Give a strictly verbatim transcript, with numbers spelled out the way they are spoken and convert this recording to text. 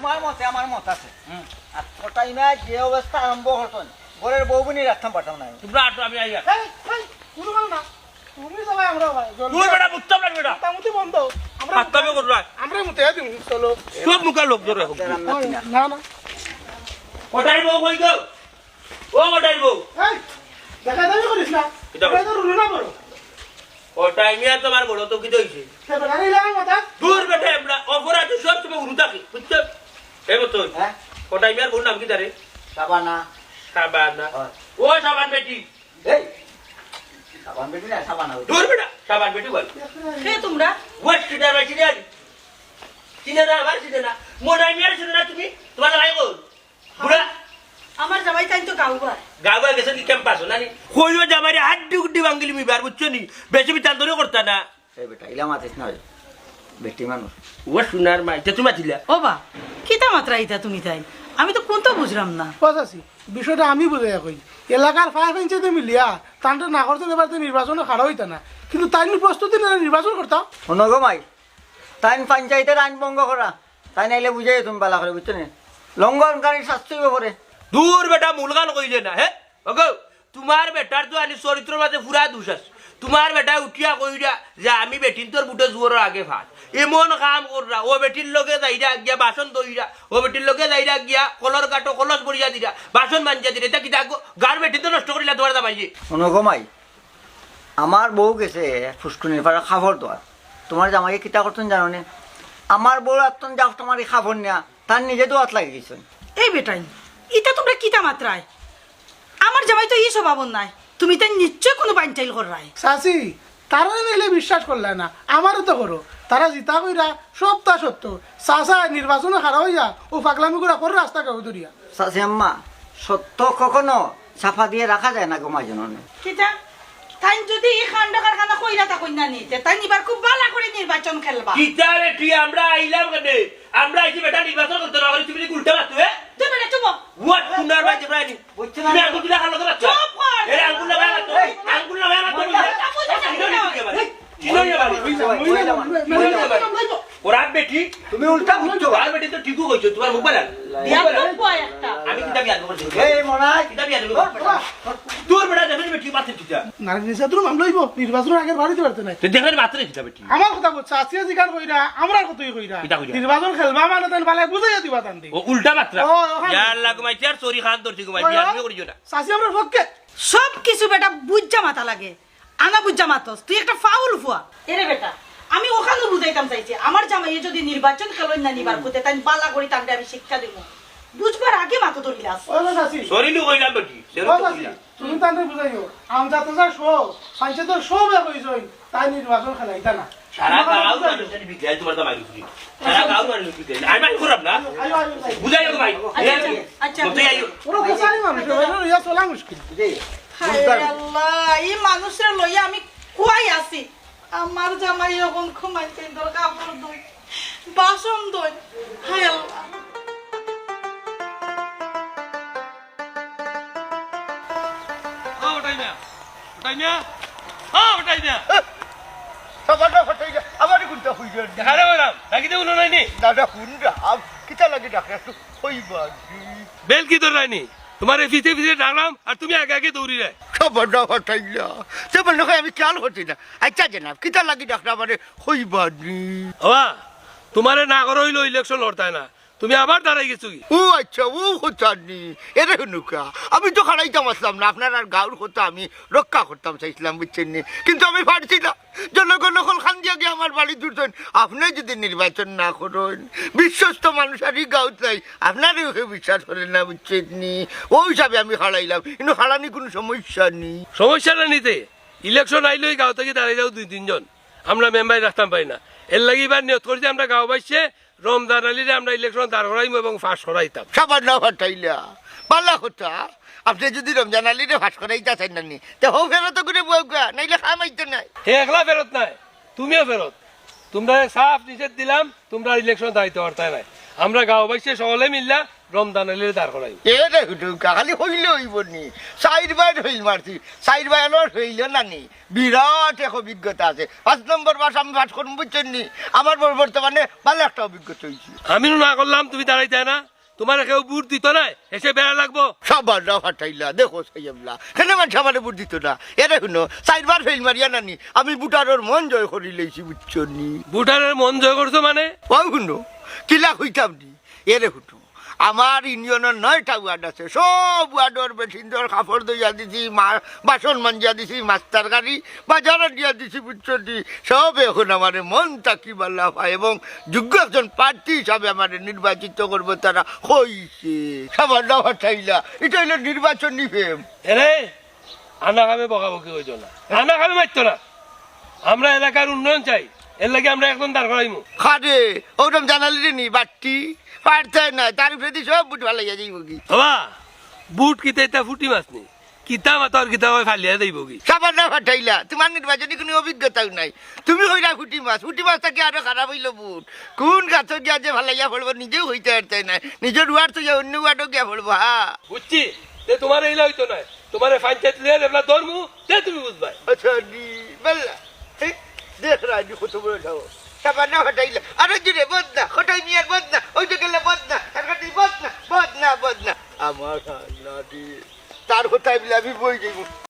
আমার মতে, আমার মত আছে। হুম। আর কটাই মিয়া যে অবস্থা আরম্ভ করছইন, ঘরর বউ বইনি রাখতাম পারতাম না আমি। তোমরা আটো, আমি আইয়া। এই, এই, কোনো কাম না। তুমি যাবায়, আমরা ভাই, জলদি। তুই বেটা, মুততাম না বেটা। মোটামুটি বন্ধ। আমরা ফাত্তামি করো না। আমরা মুতে দিমু, চলো। সব মুখা লোক ধরে এখন। ওই, না, না। কটাই বউ কই গো? ও কটাই বউ। এই, দেখা দাবি করিস না। এটা এটা তো রুলু না বড়। কটাই মিয়া তোমার বড় তো কি হইছে? সে বেটা এই লাগার কথা। দূর বেটা, আমরা অপরাধী সব সময় উড়ু থাকি, বুঝছো? এই মতো। হ্যাঁ? কটাই মিয়ার বউর নাম কিতা রে? সাবানা। সাবানা। হ্যাঁ। ও সাবান বেটি। এই, সাবান বেটি না, সাবানা বেটি। দূর বেটা, সাবান বেটি বল। কে তোমরা? ও চিনে না, চিনে না। চিনে না, আমার চিনে না। মনাই মিয়ার চিনে না তুমি? তোমার জামাই বল। বুড়া। আমার জামাই তাইন তো গাউবায়। গাউবায় গেছে কি ক্যাম্পাসো না নি? কইও জামাইরে হাড্ডি গুড্ডি ভাঙ্গিলিমু বার, বুঝছো নি? বেশি বিচার ধরে করতা না। এই বেটা, ইলা মাতিস না রে। বেটি মানুষ। ও সোনার মাই, তে তুমি মাতিলা? ও বা, কিতা মাতরা ইতা তুমি তাইন? আমি তো কুন্তা বুঝরাম না। ও চাচি, বিষয়টা আমি বুঝাইয়া কই। এলাকার ফাইভ ইঞ্চিতে মিলিয়া তানরে না করতে পারতে নির্বাচনো খাড়া অইতা না, কিন্তু তাইন প্রস্তুতি নিলা নির্বাচন করতা। হুনো গো মাই, তাইন পঞ্চায়েতের আইন ভঙ্গ করা, তাইন আইলে বুঝাইও তুমি বালা করি, বুঝছো নি? লঙ্ঘনকারীর শাস্তি অইবো পরে। দূর বেটা, মুলগান কইলে না, হে? ওগো, তোমার বেটার তো আনি চরিত্রর মাঝে পুরা দোষ আছে। তোমার বেটা উঠিয়া কইরা যে আমি বেটিন্তর বুটে জুয়ারর আগে ফাঁস। এমন কাম কররা, ও বেটির লগে যাইরা গিয়া বাসন ধইরা, ও বেটির লগে যাইরা গিয়া কলর গাটো কলস ভরিয়া দিরা, বাসন মাঞ্জিয়া দিরা। ইতা কিতা গো? গাউর বেটিন্তর নষ্ট করিলা তোমার জামাইয়ে। হুনো গো মাই, আমার বউ গেছে ফুসকুনির পাড়া কাপড় ধোয়াত। তোমার জামাইয়ে কিতা করছইন জানো নি? আমার বউর আত্তন যাও তোমার এই কাপড় নিয়া, তার নিজে ধোয়াত লাগি গেছইন। এই বেটাইন, ইতা তোমরা কিতা মাতরায়? আমার জামাই তো ই স্বভাবর নায়। তুমি তাইন নিশ্চয় কুনু বানচাইল কররায়। চাচি, তারারে নাইলে বিশ্বাস করলায় না, আমারে তো করো। তারা জিতা কইরা সবতা সত্য। চাচা নির্বাচনো খাড়া অইয়া ও পাগলামি গুড়া করে রাস্তা কেউ ধরিয়া। চাচি আম্মা, সত্য কখনো চাপা দিয়ে রাখা যায় না গো মাইজান। কিতা? তাইন যদি ই কাণ্ড কারখানা কইরা তা কইনা নিতে, তাইন ইবার খুব বালা করি নির্বাচন খেলবা। কিতা রে তুই, আমরা আইলাম কেনে? আমরা আইছি বেটা নির্বাচন করতে না, তুমি উল্টা মারতো, হে? তুই বেটা চুপ হ। What? সোনার ভাই, তোমরা আইনি। বুঝছো না? তুমি আঙ্গুল তুলে হারলো কেনে? চুপ কর। এরে আঙ্গুল না ভাই মারতো, আঙ্গুল না ভাই মারতো। ওরা বেটি, তুমি উল্টা বুঝছো। আর বেটি তো ঠিকও কইছো, তোমার মুখ বালা। বিয়াদব পুয়া একটা। আমি কিতা বিয়াদব করছি? এই মনাই। কিতা বিয়াদব করছি? তোর বেটা দেখেন বেটি মারতে কিতা? নারী নির্যাতন মামলা অইবো, নির্বাচনের আগে বাড়িতে পারতে নাই। তো দেখেন মারতে কিতা বেটি? আমার কথা বলছে, আসিয়া জিকার কইরা, আমরার কথাই কইরা। কিতা কইরা? নির্বাচন খেলবা মানে তান বালায় বুঝাইয়া দিবা তান দি। ও উল্টা মাতরা। ও, ওখানে। ইয়া আল্লাহ, ঘুমাইতে আর চুরি খান ধরছি, ঘুমাইতে আর কইও না। চাচি আমরার পক্ষে। সব কিছু বেটা বুঝা মাতা লাগে। আনা বুঝা মাতস, তুই একটা ফাউল ফুয়া। এরে বেটা, আমি ওখানে বুঝাইতাম চাইছি, আমার জামাইয়ে যদি নির্বাচন খেলইন না নিবার কুতে, তাইন বালা করি তানরে আমি শিক্ষা দিমু। বুঝবার আগে মাথা ধরিলাস। ও চাচি। সরি নু কইলাম বেটি, সরি ও নু চাচি, কইলাম। তুমি তানরে বুঝাইও। আমজাদ চাচা সব, পঞ্চায়েতর সব এক অইছইন, তাইন নির্বাচন খেলাইতা না। সারা গাঁও মানুষের বিক্রি, তোমার দাম আগে বিক্রি। সারা গাঁও মানুষের বিক্রি। আমি মাইন্ড করলাম না। আইও, আইও, আইও। বুঝাইও তো ভাই। আচ্ছা, আচ্ছা, আচ্ছা। মতে আইও। ওরা তো চারি মানুষ, ওরা ইয়া চলা মুশকিল। জি। হায় বুঝতাম। আল্লাহ, ই মানুষরে লইয়া আমি কুয়াই আছি। আমার জামাই অখন ঘুমাইতে দরকার কাপড় ধই, বাসন ধই। হায় আল্লাহ। ও, উঠাই না। উঠাই না। ও, উঠাই না। সাবানা ফাটাই না। আমারে কুনটা কইরা? দেখা যাবে না। নাকি তো উলো নাইনি? দাদা, হুন রা। আব, কিতা লাগি ডাকরা? একটু কইবা নি। বেল কি ধর নাইনি? তোমারে পিছে পিছে ডাকলাম, আর তুমি আগে আগে দৌড়ি রায়। সাবানা ফাটাই না। সে মনে হয় আমি খেয়াল করছি না। আচ্ছা, জনাব, কিতা লাগি ডাকরা আমারে কইবা নি? ওবা, তোমারে না করো অইলো ইলেকশন লড়তায় না। তুমি আবার দাঁড়াই গেছো কি? ও আচ্ছা, ও কথা নি। এরে হুনুকা, আমি তো খাড়াইতাম আসলাম না, আপনারার গাউর কথা আমি রক্ষা করতাম চাইছিলাম, বুঝছেন নি? কিন্তু আমি পারছি না, জনগণ অকল খান দিয়া গিয়া আমার বাড়ি জুড়ছেন। আপনে যদি নির্বাচন না করইন, বিশ্বস্ত মানুষ আর ই গাউত নাই, আপনারে কেউ বিশ্বাস করে না, বুঝছেন নি? ও হিসাবে আমি খাড়াইলাম, কিন্তু খাড়ানি কুনু সমস্যা নি। সমস্যা না নিতে, ইলেকশন আইলেই গাউ থাকি দাঁড়াই যাও দুই তিনজন, আমরা মেম্বার রাখতাম পারি না। এর লাগি ইবার নিয়ত করছি আমরা গাউবাসীয়ে রমজান আলীরে আমরা ইলেকশন দাঁড় করাইমু এবং পাশ করাইতাম। সাবানা ফাটাইলা, বালা কথা। আপনে যদি রমজান আলীরে পাশ করাইতা চাইন না নি, তে হউ ফেরত করে বউকা, নাইলে কাম আইতো নায়। হে একলা ফেরত নায়, তুমিও ফেরত। তোমরারে সাফ নিষেধ দিলাম, তোমরা ইলেকশন দাঁড়াইতে পারতায় নায়। আমরা গাউবাসীয়ে সকলে মিল্লা রমজান আলীরে দাঁড় করাইমু। এ রে হুটুকা, খালি হইলে হইব নি? চাইর বার ফেইল মারছি, চাইর বার আমার ফেইল না নি? বিরাট এক অভিজ্ঞতা আছে। পাঁচ নম্বর পাস আমি পাস করমু, বুঝছইন নি? আমার বর-, বর্তমানে ভালা একটা অভিজ্ঞতা অইছে। আমি না করলাম, তুমি দাঁড়াইতায় না? তুমারে কেউ ভোট দিতো নায়, হেষে বেড়া লাগবো। সাবানা ফাটাইলা, দেখো সাইয়াবলা, কেনে মানষে আমারে ভোট দিতো না? এরে হুনো, চাইর বার ফেইল মারিয়া না নি, আমি ভোটারর মন জয় করি লইছি, বুঝছো নি? ভোটারর মন জয় করছো মানে? ও হুনো, কিলা কইতাম নি? এরে হুনো, আমার ইউনিয়নর নয়টা ওয়ার্ড আছে, সব ওয়ার্ডর বেটিন্তর কাপড় ধইয়া দিছি, মা-, বাসন মাঞ্জিয়া দিছি, মাছ তরকারি বাজারো দিয়া দিছি, বুঝছো নি? সব এখন আমারে মন থাকি ভালা পায় এবং যোগ্য একজন প্রার্থী হিসাবে আমারে নির্বাচিত করবো তারা কইছে। সাবানা ফাটাইলা, ইটা অইলো নির্বাচনী প্রেম। এরে, আনা খাবে বকাবকি কইতো না, আনা খাবে মারতো না। আমরা এলাকার উন্নয়ন চাই, এর লাগি আমরা একজন দাঁড় করাইমু। খারে, ওরম জানালি রে নি বাট্টি, পারতায় না, তার উপরেদি সব ভোট ফালাইয়া যাইবো কি? বাবা, ভোট কিতা ইতা ফুটি মাছ নি? কিতা মাতর কিতা কয় ফালিয়া যাইবো কি? সাবানা ফাটাইলা, তুমার নির্বাচনী কুনু অভিজ্ঞতাও নাই। তুমি কইরা ফুটি মাছ, ফুটি মাছ থাকি আরো খারাপ অইলো ভোট। কুন গাছো গিয়া যে ফালাইয়া পড়বো নিজেও কইতা পারতায় না। নিজর ওয়ার্ড থইয়া অন্য ওয়ার্ডো গিয়া পড়বো, হা। বুঝছি, তে তুমারে ইলা অইতো নায়। তুমারে পঞ্চায়েত লইয়া যেবলা ধরমু, তে তুমি বুঝবায়। আচ্ছা, নি, বেলা। হে, দেখ রানি কত বড় সাহস। সাবানা ফাটাইলা। আরো জোরে, বদনা, কটাই মিয়ার বদনা, ওই যে গেলে বদনা, তার কাছে বদনা, বদনা, বদনা। আমার আল্লাহ রে। তার কথায় বলে আমি বই যাইব।